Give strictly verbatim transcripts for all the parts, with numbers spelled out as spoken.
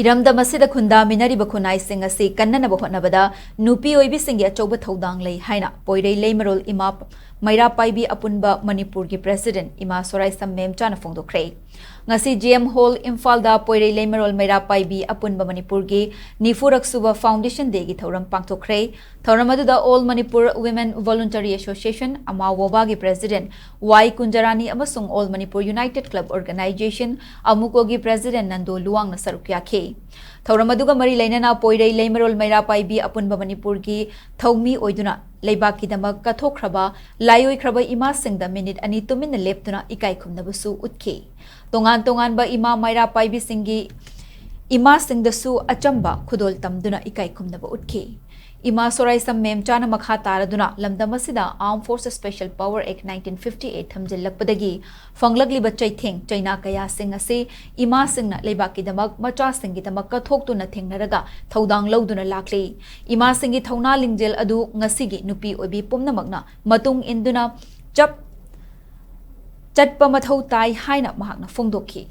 ꯏꯔꯝꯗꯝ ꯑꯁꯤꯗ ꯈꯨꯟꯗꯥꯃꯤꯟꯅꯔꯤꯕ ꯈꯨꯟꯅꯥꯏꯁꯤꯡ ꯑꯁꯤ ꯀꯟꯅꯅꯕ ꯍꯣꯠꯅꯕꯗ ꯅꯨꯄꯤ ꯑꯣꯏꯕꯤꯁꯤꯡꯒꯤ ꯑꯆꯧꯕ ꯊꯧꯗꯥꯡ ꯂꯩ ꯍꯥꯏꯅ ꯄꯣꯏꯔꯩ ꯂꯩꯃꯔꯣꯜ ꯏꯃꯥ ꯃꯩꯔꯥ ꯄꯥꯏꯕꯤ ꯑꯄꯨꯟꯕ ꯃꯅꯤꯄꯨꯔꯒꯤ ꯄ꯭ꯔꯦꯁꯤꯗꯦꯟꯠ ꯏꯃꯥ ꯁꯣꯔꯥꯏꯁꯝ ꯃꯦꯝꯆꯥꯅ ꯐꯣꯡꯗꯣꯛꯈ꯭ꯔꯦ꯫ ꯉꯁꯤ ꯖꯤ ꯑꯦꯝ ꯍꯣꯜ ꯏꯝꯐꯥꯜꯗ ꯄꯣꯏꯔꯩ ꯂꯩꯃꯔꯣꯜ ꯃꯩꯔꯥ ꯄꯥꯏꯕꯤ ꯑꯄꯨꯟꯕ ꯃꯅꯤꯄꯨꯔꯒꯤ ꯅꯤꯐꯨꯔꯛ ꯁꯨꯕ ꯐꯥꯎꯟꯗꯦꯁꯟ ꯗꯦꯒꯤ ꯊꯧꯔꯝ ꯄꯥꯡꯊꯣꯛꯈ꯭ꯔꯦ꯫ ꯊꯧꯔꯝ ꯑꯗꯨꯗ all Manipur women voluntary association, ꯑꯃꯥ ꯋꯣꯕꯥꯒꯤ ꯄ꯭ꯔꯦꯁꯤꯗꯦꯟꯠ ꯋꯥꯏ ꯀꯨꯟꯖꯔꯥꯅꯤ ꯑꯃꯁꯨꯡ all Manipur united club organisation, ꯑꯃꯨꯀꯣꯒꯤ ꯄ꯭ꯔꯦꯁꯤꯗꯦꯟꯠ ꯅꯟꯗꯣ ꯂꯨꯋꯥꯡꯅ ꯁꯔꯨꯛ ꯌꯥꯈꯤ꯫ ꯊꯧꯔꯝ ꯑꯗꯨꯒ ꯃꯔꯤ ꯂꯩꯅꯅ ꯄꯣꯏꯔꯩ ꯂꯩꯃꯔꯣꯜ ꯃꯩꯔꯥ ꯄꯥꯏꯕꯤ ꯑꯄꯨꯟꯕ ꯃꯅꯤꯄꯨꯔꯒꯤ ꯊꯧꯃꯤ ꯑꯣꯏꯗꯨꯅ ꯂꯩꯕꯥꯛꯀꯤꯗꯃꯛ ꯀꯠꯊꯣꯛꯈ꯭ꯔꯕ ꯂꯥꯏꯑꯣꯏꯈ꯭ꯔꯕ ꯏꯃꯥꯁꯤꯡꯗ ꯃꯤꯅꯤꯠ ꯑꯅꯤ ꯇꯨꯃꯤꯟꯅ ꯂꯦꯞꯇꯨꯅ ꯏꯀꯥꯏ ꯈꯨꯝꯅꯕꯁꯨ ꯎꯠꯈꯤ꯫ ꯇꯣꯉꯥꯟ ꯇꯣꯉꯥꯟꯕ ꯏꯃꯥ ꯃꯩꯔꯥ ꯄꯥꯏꯕꯤꯁꯤꯡꯒꯤ ꯏꯃꯥꯁꯤꯡꯗꯁꯨ ꯑꯆꯝꯕ ꯈꯨꯗꯣꯜ ꯇꯝꯗꯨꯅ ꯏꯀꯥꯏ ꯈꯨꯝꯅꯕ ꯎꯠꯈꯤ꯫ ꯏꯃꯥ ꯁꯣꯔꯥꯏꯁꯝ ꯃꯦꯝꯆꯥꯅ ꯃꯈꯥ ꯇꯥꯔꯗꯨꯅ ꯂꯝꯗꯝ ꯑꯁꯤꯗ Armed Forces Special Power Act nineteen fifty eight ꯊꯝꯖꯤꯜꯂꯛꯄꯗꯒꯤ ꯐꯪꯂꯛꯂꯤꯕ ꯆꯩꯊꯦꯡ ꯆꯩꯅꯥ ꯀꯌꯥꯁꯤꯡ ꯑꯁꯤ ꯏꯃꯥꯁꯤꯡꯅ ꯂꯩꯕꯥꯛꯀꯤꯗꯃꯛ, ꯃꯆꯥꯁꯤꯡꯒꯤꯗꯃꯛ ꯀꯠꯊꯣꯛꯇꯨꯅ ꯊꯦꯡꯅꯔꯒ ꯊꯧꯗꯥꯡ ꯂꯧꯗꯨꯅ ꯂꯥꯛꯂꯤ꯫ ꯏꯃꯥꯁꯤꯡꯒꯤ ꯊꯧꯅꯥ ꯂꯤꯡꯖꯦꯜ ꯑꯗꯨ ꯉꯁꯤꯒꯤ ꯅꯨꯄꯤ ꯑꯣꯏꯕꯤ ꯄꯨꯝꯅꯃꯛꯅ ꯃꯇꯨꯡ ꯏꯟꯗꯨꯅ ꯆꯞ ꯆꯠꯄ ꯃꯊꯧ ꯇꯥꯏ ꯍꯥꯏꯅ ꯃꯍꯥꯛꯅ ꯐꯣꯡꯗꯣꯛꯈꯤ꯫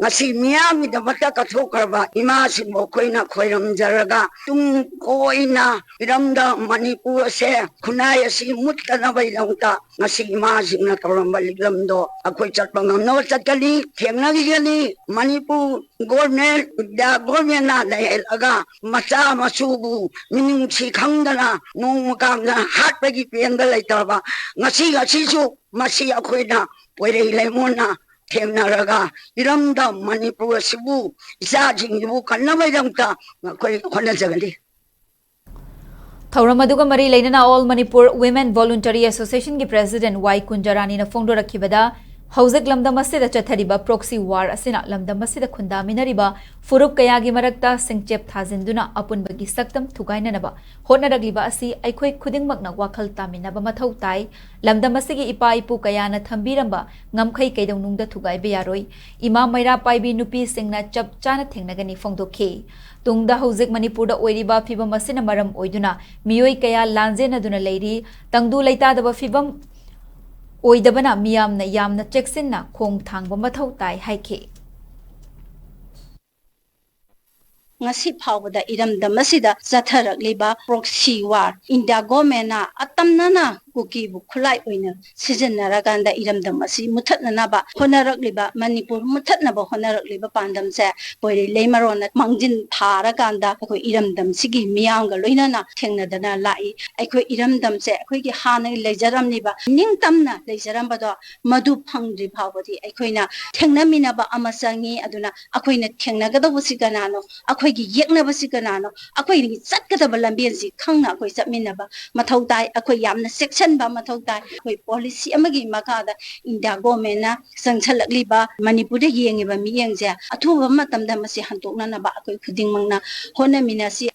ꯉꯁꯤ ꯃꯤꯌꯥꯝꯒꯤꯗꯃꯛꯇ ꯀꯠꯊꯣꯛꯈ꯭ꯔꯕ ꯏꯃꯥꯁꯤꯡꯕꯨ ꯑꯩꯈꯣꯏꯅ ꯈꯣꯏꯔꯝꯖꯔꯒ, ꯇꯨꯡ ꯀꯣꯏꯅ ꯏꯔꯝꯗꯝ ꯃꯅꯤꯄꯨꯔ ꯑꯁꯦ, ꯈꯨꯟꯅꯥꯏ ꯑꯁꯤ ꯃꯨꯠꯇꯅꯕꯒꯤꯗꯃꯛꯇ ꯉꯁꯤ ꯏꯃꯥꯁꯤꯡꯅ ꯇꯧꯔꯝꯕ ꯂꯤꯛꯂꯝꯗꯣ ꯑꯩꯈꯣꯏ ꯆꯠꯄ ꯉꯝꯅꯕ ꯆꯠꯀꯅꯤ, ꯊꯦꯡꯅꯈꯤꯒꯅꯤ꯫ ꯃꯅꯤꯄꯨꯔ ꯒꯣꯔꯃꯦꯟ, ꯏꯟꯗꯤꯌꯥ ꯒꯣꯔꯃꯦꯟꯅ ꯂꯩꯍꯜꯂꯒ ꯃꯆꯥ ꯃꯁꯨꯕꯨ ꯃꯤꯅꯨꯡꯁꯤ ꯈꯪꯗꯅ ꯅꯣꯡꯃ ꯀꯥꯡꯗ ꯍꯥꯠꯄꯒꯤ ꯄꯦꯟꯕ ꯂꯩꯇ꯭ꯔꯕ ꯉꯁꯤ, ꯉꯁꯤꯁꯨ ꯃꯁꯤ ꯑꯩꯈꯣꯏꯅ ꯄꯣꯏꯔꯩ ꯂꯩꯃꯣꯟꯅ ꯊꯦꯡꯅꯔꯒ ꯏꯔꯝꯗꯝ ꯃꯅꯤꯄꯨꯔ ꯑꯁꯤꯕꯨ, ꯏꯆꯥꯁꯤꯡꯁꯤꯕꯨ ꯀꯟꯅꯕꯒꯤꯗꯃꯛꯇ ꯑꯩꯈꯣꯏ ꯍꯣꯠꯅꯖꯒꯅꯤ꯫ ꯊꯧꯔꯝ ꯑꯗꯨꯒ ꯃꯔꯤ ꯂꯩꯅꯅ All Manipur Women Voluntary Association ꯒꯤ ꯄ꯭ꯔꯦꯁꯤꯗꯦꯟꯠ ꯋꯥꯏ ꯀꯨꯟꯖꯔꯥꯅꯤꯅ ꯐꯣꯡꯗꯣꯔꯛꯈꯤꯕꯗ, ꯍꯧꯖꯤꯛ ꯂꯝꯗꯝ ꯑꯁꯤꯗ ꯆꯠꯊꯔꯤꯕ proxy war ꯑꯁꯤꯅ ꯂꯝꯗꯝ ꯑꯁꯤꯗ ꯈꯨꯟꯗꯥꯃꯤꯟꯅꯔꯤꯕ ꯐꯨꯔꯨꯞ ꯀꯌꯥꯒꯤ ꯃꯔꯛꯇ ꯁꯤꯡꯆꯦꯞ ꯊꯥꯖꯤꯟꯗꯨꯅ ꯑꯄꯨꯟꯕꯒꯤ ꯁꯛꯇꯝ ꯊꯨꯒꯥꯏꯅꯅꯕ ꯍꯣꯠꯅꯔꯛꯂꯤꯕ ꯑꯁꯤ ꯑꯩꯈꯣꯏ ꯈꯨꯗꯤꯡꯃꯛꯅ ꯋꯥꯈꯜ ꯇꯥꯃꯤꯟꯅꯕ ꯃꯊꯧ ꯇꯥꯏ꯫ ꯂꯝꯗꯝ ꯑꯁꯤꯒꯤ ꯏꯄꯥ ꯏꯄꯨ ꯀꯌꯥꯅ ꯊꯝꯕꯤꯔꯝꯕ ꯉꯝꯈꯩ ꯀꯩꯗꯧꯅꯨꯡꯗ ꯊꯨꯒꯥꯏꯕ ꯌꯥꯔꯣꯏ꯫ ꯏꯃꯥ ꯃꯩꯔꯥ ꯄꯥꯏꯕꯤ ꯅꯨꯄꯤꯁꯤꯡꯅ ꯆꯞ ꯆꯥꯅ ꯊꯦꯡꯅꯒꯅꯤ ꯐꯣꯡꯗꯣꯛꯈꯤ꯫ ꯇꯨꯡꯗ ꯍꯧꯖꯤꯛ ꯃꯅꯤꯄꯨꯔꯗ ꯑꯣꯏꯔꯤꯕ ꯐꯤꯚꯝ ꯑꯁꯤꯅ ꯃꯔꯝ ꯑꯣꯏꯗꯨꯅ ꯃꯤꯑꯣꯏ ꯀꯌꯥ ꯂꯥꯟꯖꯦꯟꯅꯗꯨꯅ ꯂꯩꯔꯤ꯫ ꯇꯪꯗꯨ ꯂꯩꯇꯥꯗꯕ ꯐꯤꯚꯝ ꯑꯣꯏꯗꯕꯅ ꯃꯤꯌꯥꯝꯅ ꯌꯥꯝꯅ ꯆꯦꯛꯁꯤꯟꯅ ꯈꯣꯡ ꯊꯥꯡꯕ ꯃꯊꯧ ꯇꯥꯏ ꯍꯥꯏꯈꯤ꯫ ꯉꯁꯤ ꯐꯥꯎꯕꯗ ꯏꯔꯝꯗꯝ ꯑꯁꯤꯗ ꯆꯠꯊꯔꯛꯂꯤꯕ proxy war, ꯏꯟꯗꯤꯌꯥ ꯒꯣꯔꯃꯦꯟꯅ ꯑꯇꯝꯅꯅ ꯀꯨꯀꯤꯕꯨ ꯈꯨꯠꯂꯥꯏ ꯑꯣꯏꯅ ꯁꯤꯖꯤꯟꯅꯔꯀꯥꯟꯗ ꯏꯔꯝꯗꯝ ꯑꯁꯤ ꯃꯨꯊꯠꯅꯅꯕ ꯍꯣꯠꯅꯔꯛꯂꯤꯕ, ꯃꯅꯤꯄꯨꯔ ꯃꯨꯊꯠꯅꯕ ꯍꯣꯠꯅꯔꯛꯂꯤꯕ ꯄꯥꯟꯗꯝꯁꯦ ꯄꯣꯏꯔꯩ ꯂꯩꯃꯔꯣꯟꯅ ꯃꯥꯡꯖꯤꯟ ꯊꯥꯔꯀꯥꯟꯗ ꯑꯩꯈꯣꯏ ꯏꯔꯝꯗꯝꯁꯤꯒꯤ ꯃꯤꯌꯥꯝꯒ ꯂꯣꯏꯅꯅ ꯊꯦꯡꯅꯗꯅ ꯂꯥꯛꯏ꯫ ꯑꯩꯈꯣꯏ ꯏꯔꯝꯗꯝꯁꯦ ꯑꯩꯈꯣꯏꯒꯤ ꯍꯥꯟꯅ ꯂꯩꯖꯔꯝꯂꯤꯕ, ꯅꯤꯡꯇꯝꯅ ꯂꯩꯖꯔꯝꯕꯗꯣ, ꯃꯗꯨ ꯐꯪꯗ꯭ꯔꯤ ꯐꯥꯎꯕꯗꯤ ꯑꯩꯈꯣꯏꯅ ꯊꯦꯡꯅꯃꯤꯟꯅꯕ ꯑꯃ ꯆꯪꯉꯤ꯫ ꯑꯗꯨꯅ ꯑꯩꯈꯣꯏꯅ ꯊꯦꯡꯅꯒꯗꯧꯕꯁꯤ ꯀꯅꯥꯅꯣ? ꯑꯩꯈꯣꯏꯒꯤ ꯌꯦꯛꯅꯕꯁꯤ ꯀꯅꯥꯅꯣ? ꯑꯩꯈꯣꯏꯒꯤ ꯆꯠꯀꯗꯕ ꯂꯝꯕꯦꯜꯁꯤ ꯈꯪꯅ ꯑꯩꯈꯣꯏ ꯆꯠꯃꯤꯟꯅꯕ ꯃꯊꯧ ꯇꯥꯏ꯫ ꯑꯩꯈꯣꯏ ꯌꯥꯝꯅ ꯆꯦꯛꯁꯤꯟꯕ ꯃꯊꯧ ꯇꯥꯏ꯫ ꯑꯩꯈꯣꯏ ꯄꯣꯂꯤꯁꯤ ꯑꯃꯒꯤ ꯃꯈꯥꯗ ꯏꯟꯗꯤꯌꯥ ꯒꯣꯔꯃꯦꯟꯅ ꯆꯪꯁꯤꯜꯂꯛꯂꯤꯕ ꯃꯅꯤꯄꯨꯔꯗ ꯌꯦꯡꯉꯤꯕ ꯃꯤꯠꯌꯦꯡꯁꯦ ꯑꯊꯨꯕ ꯃꯇꯝꯗ ꯃꯁꯤ ꯍꯟꯗꯣꯛꯅꯅꯕ ꯑꯩꯈꯣꯏ ꯈꯨꯗꯤꯡꯃꯛꯅ ꯍꯣꯠꯅꯃꯤꯟꯅꯁꯤ꯫